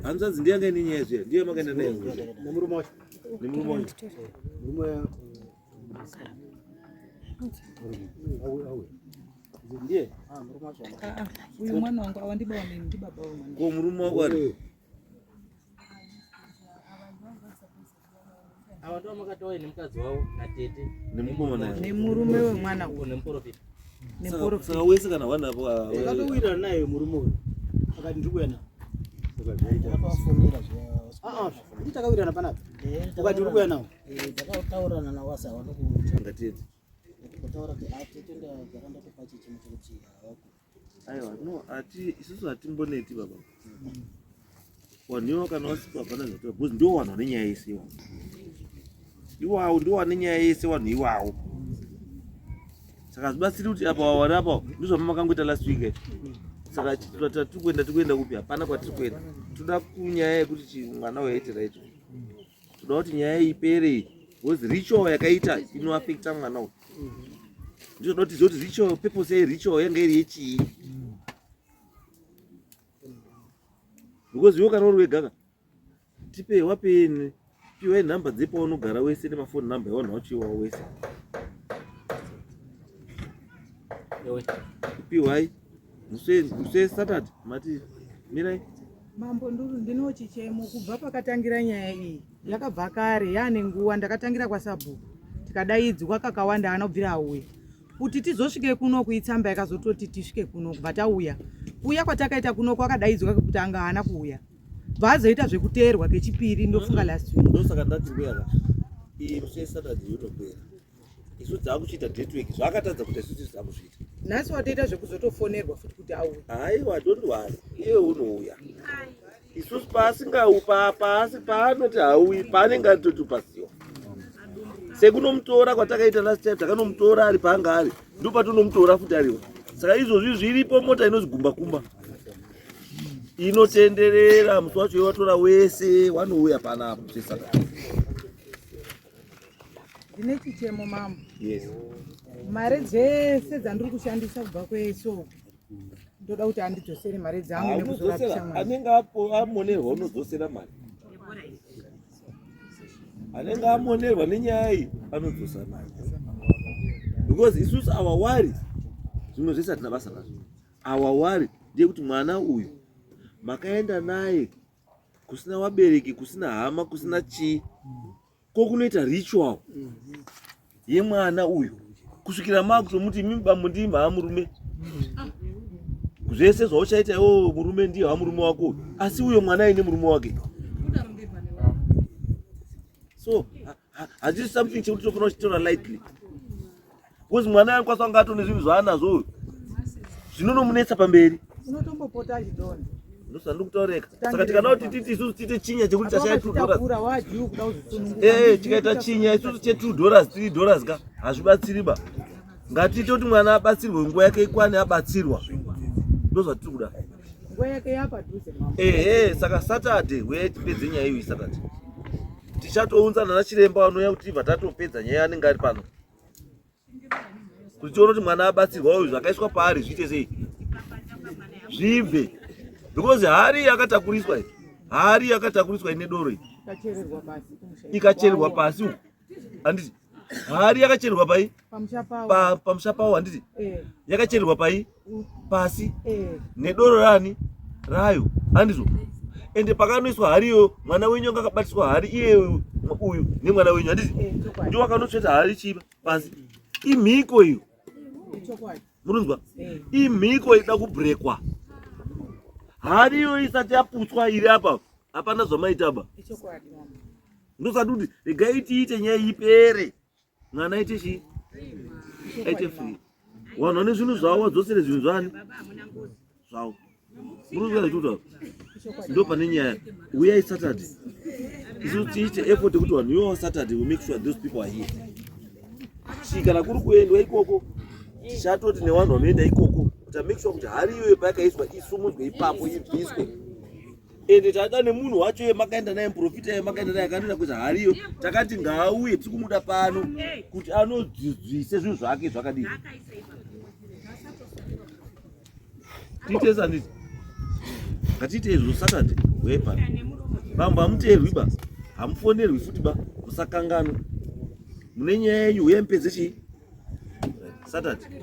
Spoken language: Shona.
Hanzvadzi ndiye yanga ine nyaya zviya, ndiye makaenda naye nemurume wacho. Nemurume wacho. Murume ndiye. Ah, ah, uyu mwana wangu awa ndibaba mimi ndibaba wa mwana. Ko murume wako ari? Ava ndo makatauya nemukadzi wavo natete Nemukomana. Nemurume wemwana uyu. Nemuprofita. Nemuprofita. Saka wese kana wana apo. Ah, Takatowirirana naye murume uyu. Akati ndiri kuuya naye. Ah, ah, ndi takawirirana panapa. Ukati uri kuuya nawo. Takataurirana nawo asi hawana kuuya. Ngatete. Kutaura kuti atete ndagara ndatopa chichimo chekuti havaku. Aiwa, no, ati isusu hatimboneti baba. Vanhu ivo kana vasipo hapana zvatoa because ndiwo vanhu vane nyaya yese iwawo. Iwawo ndiwo vane nyaya yese vanhu iwawo. Saka hazvibatsiri kuti apa wawari apa ndizvo makangoita last week. Eh. Saka tiri kuenda tiri kuenda kupi hapana kwatiri kuenda. Toda kunyaya yekuti mwana waiti right. Toda kuti nyaya ipere because ritual yakaita inoafecta mwana uyu. Ndinoda kuti zoti ritual purpose ye ritual yanga iri yechii. Because iwe kana uri wega ka tipe wapeni piwai nhamba dzepaunogara wese nemafoni number evanhu vacho iwawo wese. Piwai musi weSaturday mati mirai. Mambo Nduru, ndino chichemo kubva pakatangira nyaya iyi yakabva kare yaane nguva. Ndakatangira kwasabhuku tikadaidzwa kakawanda anobvira auya kuti tizosvike kuno kuitsamba yakazototi tisvike kuno kubva tauya. Kuuya kwatakaita kuno kwakadaidzwa kekutanga haana kuuya, bva azoita zvekuteerwa kechipiri ndofunga last week. Ndosaka ndati mbuya ka iyi musi weSaturday yotopera isu dzakuchiita network zvaakatadza kuita isu tisu dzakuzviita. Nhasi watoita zvekuzotofonerwa futi kuti auye. Haiwa, don't worry, iye unouya. Isusu paasingau paasi paanoti hauyi paanenge atoti pasiwa. Sekunomutora kwatakaita last time takanomutora ari paanga ari ndopatonomutora futi ariwo. Saka izvozvi zviripo mota inozi gumba kumba inotenderera musi wacho watora wese wanouya panapa saka Ndine chichemo mambo. Yes. Mari dzese dzandiri kushandisa kubva kwesoko ndoda kuti andidzosere mari dzangu nekuzorapisa mwana. Anenge amonerwa unodzosera mari. Anenge amonerwa nenyaya iyi anodzosa mari. Because isusu our worry zvimwe zvese hatina basa nazvo. Our worry ndeyekuti mwana uyu makaenda naye kusina vabereki, kusina hama, kusina chii ko kunoita ritual yemwana uyu kusvikira makutomuti imi bambo ndii maamurume zvese zvauchaita iwo murume ndiye hamurume wako uyu asi uyo mwana aine murume wake so hachisi something chekuti tofanira kuchitora lightly because mwana anokwanisa kunge atone zvinhu zvaanazvo uyu zvinonomunetsa pamberi unotombopota achidonha ndosandikutaureka saka tikada kuti titi isusu tiite chinya chekuti tashaya two dollars Wachitakura wajuu kuda kuzvisununguka. Eh, tikaita chinya isusu che two dollars $3 ka hazvibatsiri ba ngatiite kuti mwana abatsirwe nguva yake ikwane abatsirwa ndozvatiri kuda Nguva yake yapadhuze mambo. Ehe, saka Saturday uyai tipedze nyaya iyoyi Saturday. Tichatounza nana chiremba vanouya kuti tibva tatopedza nyaya anenge ari pano. Kuti tione kuti mwana abatsirwa uyu zvakaiswa paari zviite sei? Zvibve. Because hari yakatakuriswa iyi. Hari yakatakuriswa ine doro iyi. Ikachererwa pasi kumusha. Ikachererwa pasi uku. Handiti? Hari yakachererwa pai? Pamusha pawo. Pamusha pawo handiti? Yakachererwa pai? Pasi. Nedoro rani? Rayo. Handizvo? Ende pakanoiswa hari iyoyo mwana wenyu anga akabatiswa hari iye uyu nemwana wenyu handiti? Ndiwo akanotsveta hari chipa pasi. Imhiko iyo. Murunzwa? Imhiko ida kubrekwa. Hari iyo isati yaputswa iri apa. Hapana zvamaita ba. Ndosati kuti regai tiite nyaya ipere. Mwana aite chii? Aite free. Vanhu vane zvinhu zvavo vadzosere zvinhu zvani? Zvavo. Murikuziva zvitutaura? Ndo pane nyaya. Uyai Saturday. Isu tiite effort yekuti vanhu iwawo Saturday we make sure those people are here. Chii kana kuri kuendwa ikoko tichatoti nevanhu vanoenda ikoko kuti make sure kuti hari iyoyo payakaiswa isumudzwe ipapo ibviswe. Ende tada nemunhu wacho yemakaenda naye muprofita yemakaenda naye akanoenda kuisa hariyo takati ngaauye tiri kumuda pano kuti anodzidzise zvinhu zvake zvakadii tiite sanditi ngatiite izvo Saturday. Wepa. Bambo hamuteerwi ba. Hamufonerwi futi ba. Musakanganwa. Mune nyaya yenyu huyai mupedze chii? Saturday.